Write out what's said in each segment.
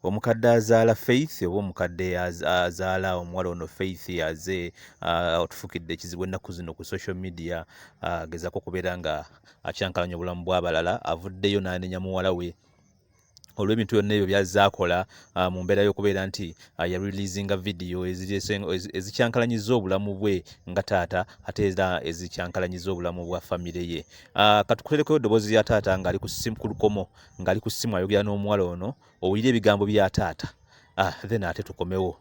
Omukadde azaala Faith oba omukadde azaala omuwala ono Faith aze otufukidde ekizibu ennaku zino ku social media, agezaako okubeera nga akyankalanya obulamu bw'abalala. Avuddeyo n'anenya muwala we olw'ebintu byonna ebyo byazze akola mu mbeera y'okubeera nti yareleasinga vidiyo ezikyankalanyizza obulamu bwe nga taata, ate era ezikyankalanyizza obulamu bwa famire ye. Katukuterekeyo eddoboozi lya taata ng'ali ku ssimu ku lukomo, ng'ali ku ssimu ayogera n'omuwala ono, owulire ebigambo bya taata, then ate tukomewo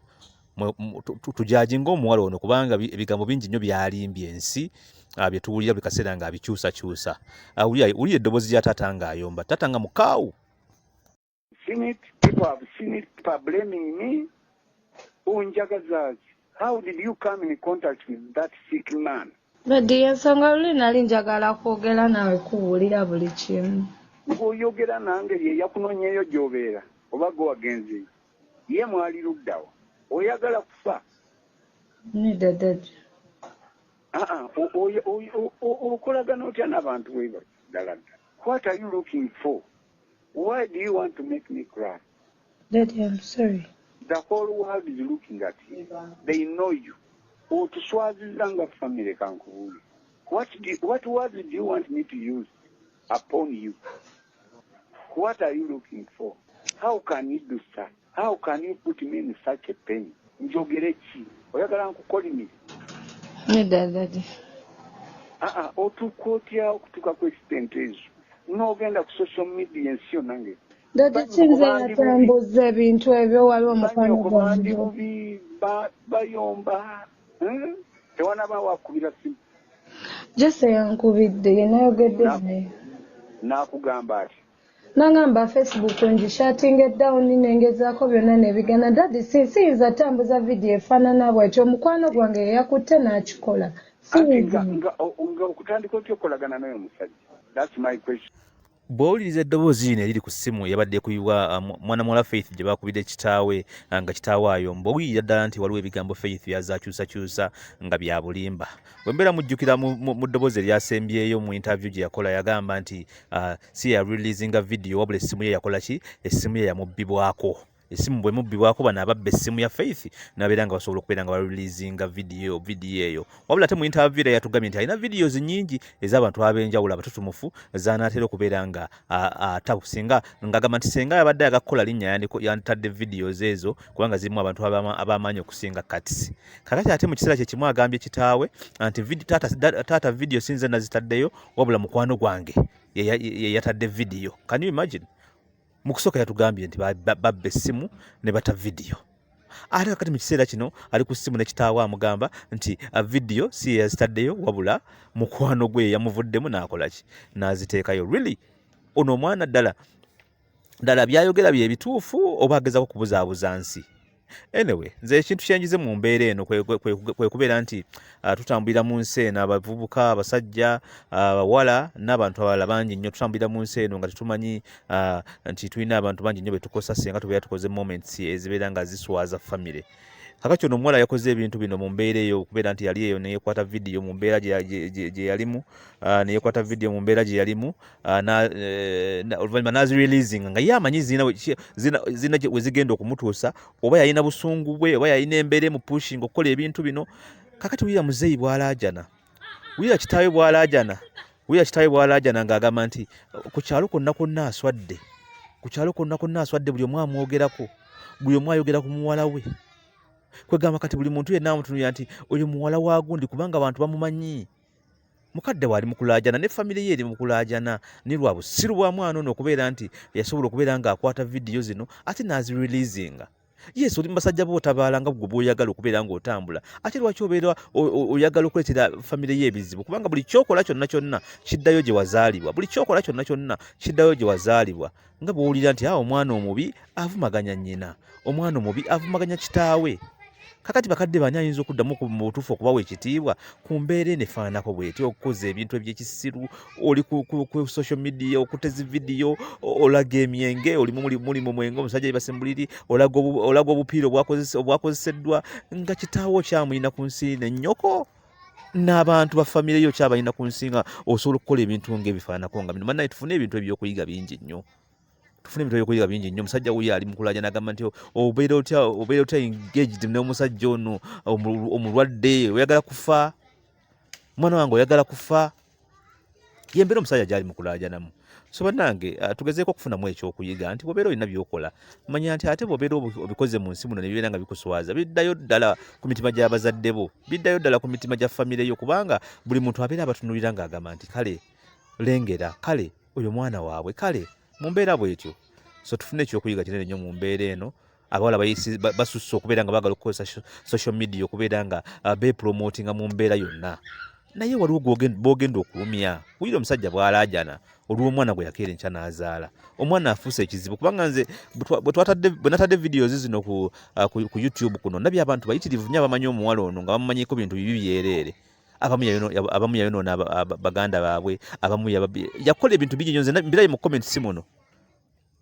tujudginga omuwala ono, kubanga ebigambo bingi nnyo byalimbye ensi, bye tuwulira buli kaseera ng'abikyusakyusa. Wulira eddoboozi lya taata ng'ayomba, taata nga mukaawu. Seen it, people have seen it, people are blaming me. Unjagazazi, how did you come in contact with that sick man? Daddy, ensonga luli nali njagala kwogera naawe, kubuulira buli kimu. Ng'oyogera nange, ye yakunonyeeyo gy'obeera oba gwe wagenzeeyo? Ye mwali luddawa? Oyagala kufa? Nedda, Daddy. Aa, okolagana otya n'abantu bwe bati ddala ddala? What are you looking for? Why do you want to make me cry? Daddy, I'm sorry. The whole world is looking at you. They know you. Otuswaziza nga family. Kankubuulire, what words do you want me to use upon you? What are you looking for? How can you do that? How can you put me in such a pain? Njogere ki? Oyagala nkukolimire? Nedda, Daddy. Aa, otuuka otya okutuuka ku extent ezo n'ogenda ku social media, ensi yonna nge Daddy, kinze yatambuza ebintu ebyo, waliwo mukwano banyoko bandi gwange. Bubi bayomba, Tewanaba wakubira simu? Jese yankubidde, ye nayogedde naye. N'akugamba ati? Nangamba Facebook ngishuttinge down, nengezaako byonna nebigana. Daddy, siyinza tambuza vidiyo efaanana bwetyo. Omukwano gwange yeyakutte n'akikola. Anti nga okutandika otya okukolagana n'oyo omusajja? That's my question. Bw'owuliriza eddoboozi lino eriri ku ssimu eyabadde ekubibwa mwana muwala Faith gye bakubidde kitaawe, nga kitaawe ayomba, owulirira ddala nti waliwo ebigambo Faith byazaakyusakyusa nga bya bulimba. Bwe mbeera mujjukira mu ddoboozi eryasembyeyo mu interview gye yakola, yagamba nti si yareleasinga video, wabula essimu ye yakola ki? Essimu ye yamubbibwako. Essimu bwe mubbibwako, bano ababba essimu ya Faith nabeera nga basobola okubeera nga bareleasinga video eyo. Wabula ate mu interview era yatugambye nti alina videos nnyingi ez'abantu ab'enjawulo abatutumufu z'anaatera okubeera nga ata, singa ng'agamba nti senga yabadde ayagala kukola linnya yanditadde videos ezo, kubanga zirimu abantu ab'amaanyi okusinga Kats. Kakati ate mu kiseera kye kimu agambye kitaawe nti taata, video sinze nazitaddeyo, wabula mukwano gwange ye yatadde video. Can you imagine? Mu kusooka yatugambye nti babba essimu ne bata vidiyo, ate kakati mu kiseera kino ali ku ssimu ne kitaawe amugamba nti vidiyo si ye yazitaddeyo, wabula mukwano gwe yamuvuddemu n'akola ki? N'aziteekayo. Really, ono omwana ddala ddala byayogera bye bituufu oba agezako kubuzaabuza nsi? Anyway, nze ekintu kyenjize mu mbeera eno kwe kubeera nti tutambulira mu nsi eno, abavubuka, abasajja, abawala n'abantu abalala bangi nnyo, tutambulira mu nsi eno nga tetumanyi nti tulina abantu bangi nnyo betukosa singa tubeera tukoze moments ezibeera nga ziswaza famire. Kakati ono omuwala yakoze ebintu bino mu mbeera eyo, okubeera nti yali eyo neyekwata vidiyo mu mbeera gye yalimu, neyekwata vidiyo mu mbeera gye yalimu, oluvannyuma n'azireleasinga nga ye amanyi zirina we zigenda okumutuusa, oba yalina busungu bwe, oba yalina embeera emupushinga okukola ebintu bino. Kakati wulira muzeeyi bw'alaajana, wulira kitaawe bw'alaajana, wulira kitaawe bw'alaajana ng'agamba nti ku kyalo kwonna kwonna aswadde, ku kyalo kwonna kwonna aswadde, buli omu amwogerako, buli omu ayogera ku muwala we. Kwegamba kati buli muntu yenna amutunulira nti oyo muwala wa gundi, kubanga abantu bamumanyi. Mukadde waali mu kulaajana ne famire ye eri mu kulaajana ne lwa busiru bwa mwana ono okubeera nti yasobola okubeera ng'akwata vidiyo zino ate n'azireleasinga. Yes, oli mu basajja bootabaala nga gwe bw'oyagala okubeera ng'otambula, ate lwaki obeera oyagala okuleetera famire ye ebizibu? Kubanga buli kyokola kyonna kyonna kiddayo gye wazaalibwa, buli kyokola kyonna kyonna kiddayo gye wazaalibwa. Nga bw'owulira nti awo omwana omubi avumaganya nnyina, omwana omubi avumaganya kitaawe. Kakati bakadde bani ayinza okuddamu mu butuufu okubawa ekitiibwa ku mbeera eno efaananako bw'eti? Okukoza ebintu ebyekisiru, oli ku social media okuteza vidiyo, olaga emyenge, oli muli mu mwenge, omusajja yebase mu buliri, olaga obupiira obwakozeseddwa, nga kitaawo okyamulina ku nsi, nennyoko n'abantu ba famire yo okyabalina ku nsi, nga osobola okukola ebintu ng'ebifaananako nga bino. Bannaye, tufune ebintu ebyokuyiga bingi nnyo. Tufune ebintu ebyokuyiga bingi nnyo. Omusajja wuyo ali mu kulaja n'agamba nti obeera otya, obeera otya engaged n'omusajja ono omulwadde, oyagala kufa mwana wange, oyagala kufa. Yembeera omusajja gyali mu kulaajanamu. So bannange, tugezeeko okufunamu ekyokuyiga nti bw'obeera olina by'okola, manya nti ate bw'obeera obikoze mu nsi muno ne bibeera nga bikuswaza, biddayo ddala ku mitima gy'abazadde bo, biddayo ddala ku mitima gya famire yo, kubanga buli muntu abeera abatunuulira ng'agamba nti kale lengera, kale oyo mwana waabwe, kale mu mbeera bw'etyo. So tufune ekyokuyiga kinene nnyo mu mbeera eno. Abawala basusse okubeera nga baagala okukozesa social media okubeera nga bepromotinga mu mbeera yonna, naye waliwo b'ogenda okulumya. Wulira omusajja bw'alaajana olw'omwana gwe yakeera enkya n'azaala. Omwana afuuse ekizibu, kubanga nze bwe natadde videos zino ku YouTube kuno, ndabye abantu bayitirivu nnyo abamanyi omuwala ono nga bamumanyiko bintu bibi byereere. Abamu yayonoona baganda baabwe, abamu yakola ebintu bingi nnyo. Nze mbiraye mu comments muno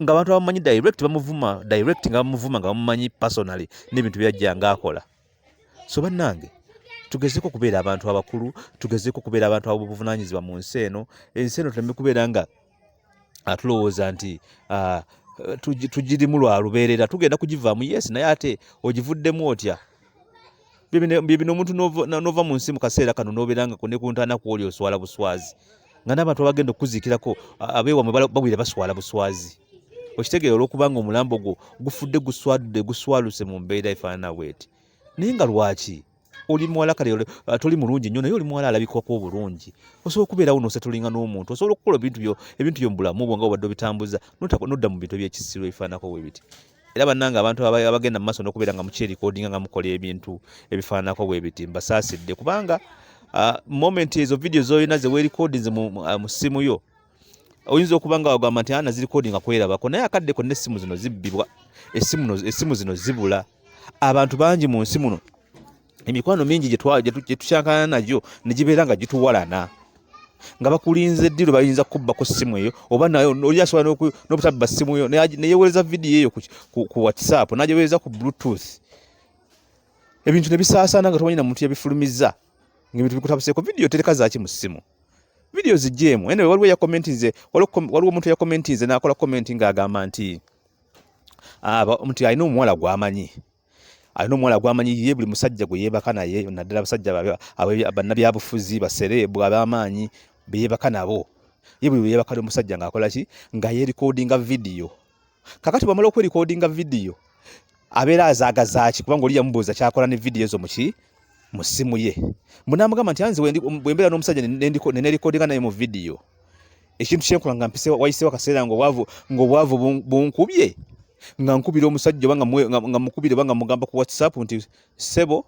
nga abantu abamumanyi direct bamuvuma direct, nga bamuvuma nga bamumanyi personally n'ebintu byajja ng'akola. So bannange, tugezeko okubeera abantu abakulu, tugezeko okubeera abantu ab'obuvunaanyizibwa mu nsi eno. Ensi eno tuleme kubeera nga tulowooza nti tugirimu lwa lubeerera, tugenda kugivaamu. Yes, naye ate ogivuddemu otya? Bye bino omuntu n'ova mu nsi mu kaseera kano n'obeera nga ne ku ntaana kwoli oswala buswazi, nga n'abantu abagenda okukuziikirako abeewamwe bawulira baswala buswazi. Okitegeera? Olw'okubanga omulambo gwo gufudde, guswadde, guswaluse mu mbeera efaanana bweti. Naye nga lwaki oli muwala kale toli mulungi nnyo, naye oli muwala alabikwako obulungi, osobola okubeerawo n'osettlinga n'omuntu, osobola okukola ebintu byo mu bulamu bwo nga obadde obitambuza, nodda mu bintu ebyekisiru ebifaananako bwe biti. Era bannange, abantu abagenda mu maaso n'okubeera nga mukyerecordinga nga mukola ebintu ebifaananako bwe biti, mbasaasidde, kubanga moment ezo video z'olina ze weerecordinze mu ssimu yo, oyinza okuba nga wagamba nti ana zirecordinga kwerabako, naye akadde konna essimu zino zibbibwa, essimu zino zibula. Abantu bangi mu nsi muno, emikwano mingi gye tukyankana nagyo ne gibeera nga gituwalana, nga bakulinze ddi lwe bayinza kukubbako ssimu eyo, oba naye oli asobola n'obutabba ssimu yo neyeweereza vidiyo eyo ku WhatsApp, n'agiweereza ku Bluetooth, ebintu ne bisaasaana nga tomanyi na muntu yabifulumizza, ng'ebintu bikutabuseeko. Vidiyo tereka zaaki mu ssimu? Vidiyo zijjeemu. Anyway, waliwo eyakomentinze, waliwo omuntu eyakomentinze n'akola comment ng'agamba nti nti alina omuwala gw'amanyi, alina omuwala gw'amanyi ye buli musajja gwe yeebaka naye, naddala abasajja bannabyabufuzi, baceleb ab'amaanyi beyeebaka nabo, ye buli lwe yeebaka n'omusajja ng'akola ki? Nga yerecordinga vidiyo. Kakati bwamala okwerecordinga vidiyo, abeera azaagazaaki? Kubanga oli yamubuuza kyakola ne vidiyo ezo muki mu ssimu ye. Mbu n'amugamba nti anze bwe mbeera n'omusajja ne nerecordinga naye mu vidiyo, ekintu kyenkola nga mpise wayiseewo akaseera ng'obwavu bunkubye, nga nkubira omusajja oba nga mukubira oba nga mugamba ku WhatsApp nti ssebo,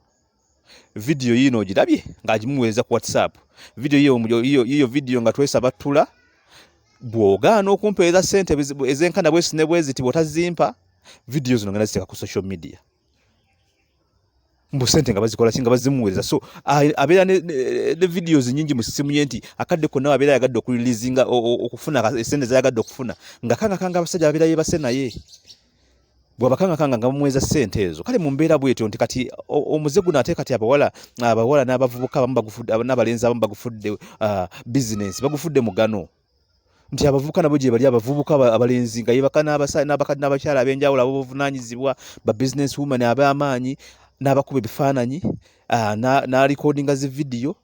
vidiyo yiino ogirabye, ng'agimuweereza ku WhatsApp, vidiyo yiyo vidiyo nga twesabattula, bw'ogaana okumpeereza ssente ezenkana bwesi ne bweziti, bw'otazimpa, vidiyo zino ngenda ziteeka ku social media. Mbu sente nga bazikola ki? Nga bazimuweereza. So abeera ne videos nyingi mu ssimu ye, nti akadde konna abeera ayagadde okureleasinga okufuna esente zayagadde okufuna, nga kangakanga abasajja babeera yebase naye, bwabakangakanga nga bamuweeza ssente ezo. Kale mu mbeera bwetyo nti kati omuze guno ate kati abawala n'abavubuka abamu bagufudde, n'abalenzi abamu bagufudde business, bagufudde mugano, nti abavubuka nabo gye bali, abavubuka abalenzi nga yebaka n'abakadde n'abakyala ab'enjawulo ab'obuvunaanyizibwa, ba business woman ab'amaanyi, n'abakuba ebifaananyi, n'arecordinga zi vidiyo.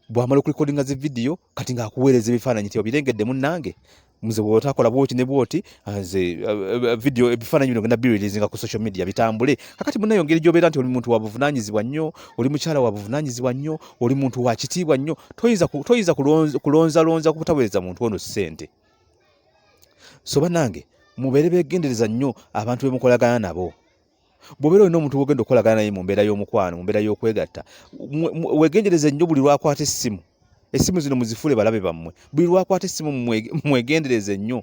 Bw'amala okurecordinga zi vidiyo, kati ng'akuweereza ebifaananyi nti obirengedde munnange, nze bw'otakola bwoti ne bwoti, nze video ebifaananyi bino ngenda bireleasinga ku social media bitambule. Kakati munnayo ngeri gy'obeera nti oli muntu wa buvunaanyizibwa nnyo, oli mukyala wa buvunaanyizibwa nnyo, oli muntu wa kitiibwa nnyo, toyinza kulonzalonza ku butaweereza muntu ono ssente. So bannange, mubeere beegendereza nnyo abantu be mukolagana nabo. Bw'obeera olina omuntu gw'ogenda okukolagana naye mu mbeera y'omukwano, mu mbeera y'okwegatta, weegendereze nnyo buli lwakwata essimu. Essimu zino muzifuule balabe bammwe. Buli lwakwata essimu mwegendereze nnyo,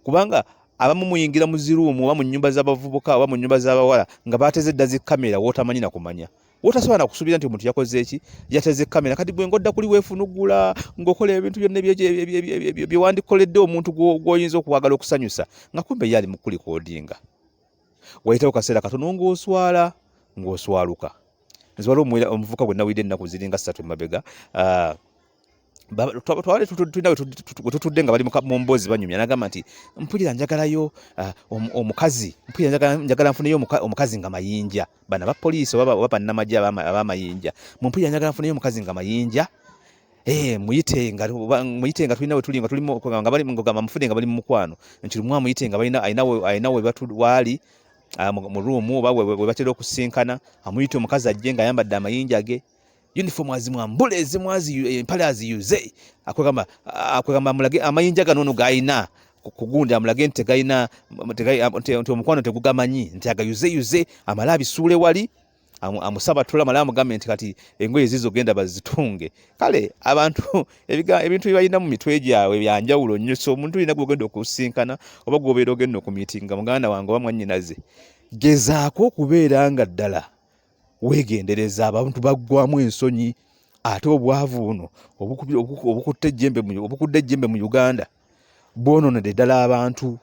kubanga abamu muyingira mu ziroom oba mu nnyumba z'abavubuka oba mu nnyumba z'abawala nga bateze dda zi kamera w'otamanyi na kumanya, wotasobola na kusuubira nti omuntu yakoze eki, yateze kamera. Kati gwe ng'odda kuli weefunugula ng'okola ebintu byonna bye wandikoledde omuntu gw'oyinza okwagala okusanyusa, nga kumbe ye ali mu kurecordinga. Wayitawo kaseera katono ng'oswala, ng'oswaluka. Nze waliwo omuvubuka gwe nawulidde ennaku ziringa 3 emabega. Twabadde tulina we tutudde nga bali mu mboozi banyumya, nagamba nti mpulira njagalayo omukazi, mpulira njagala nfuneyo omukazi nga mayinja. Bano abapoliisi oba bannamagye ab'amayinja, mumpulira njagala nfuneyo omukazi nga mayinja. Muyite nga tulina we tuli, nga tuli nga bali ngamba mufune nga bali mu mukwano, nti lumu amuyite nga balina alina we waali mu room oba we batera okusinkana, amuyite omukazi ajje ng'ayambadde amayinja ge, uniform azimwambule, ezimu empale aziyuze, akwegamba amulage amayinja gano ono g'alina ku gundi, amulage nti tegayina nti omukwano tegugamanyi, nti agayuzeyuze amale abisuule wali, amusaba tula, amale amugambe nti kati engoye zizo genda bazitunge. Kale abantu ebintu bye balina mu mitwe gyabwe byanjawulo nnyo. So omuntu olina gwogenda okusinkana oba gwobeera ogenda okumiitinga, muganda wange oba mwannyinaze, gezaako okubeera nga ddala weegendereza. Abantu baggwamu ensonyi, ate obwavu buno obukudde ejjembe mu Uganda bwononedde ddala abantu.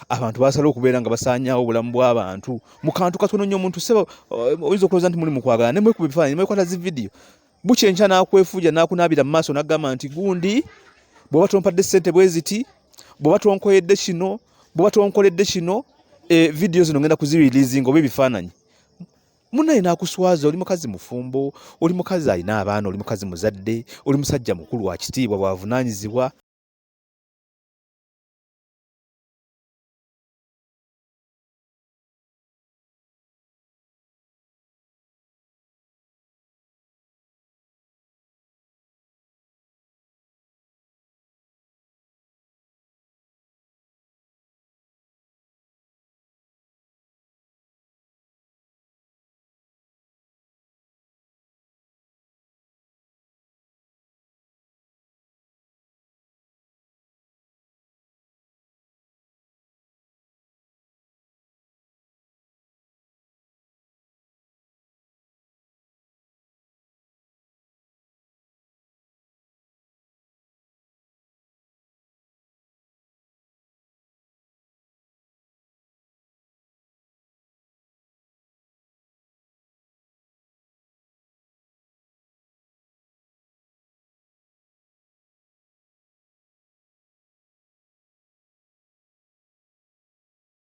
Abantu basala okubeera nga basaanyaawo obulamu bw'abantu mu kantu katono nnyo. Omuntu seba oyinza okulowooza nti muli mu kwagala, ne mwekuba ebifaananyi, ne mwekwata zi vidiyo, bukya enkya n'akwefuuja n'akunaabira mu maaso n'agamba nti gundi bw'oba tompadde ssente bwe ziti, bw'oba tonkoyedde kino, bw'oba tonkoledde kino, vidiyo zino ngenda kuzireleasinga oba ebifaananyi. Munnaye n'akuswaza. Oli mukazi mufumbo, oli mukazi alina abaana, oli mukazi muzadde, oli musajja mukulu wa kitiibwa bw'avunaanyizibwa.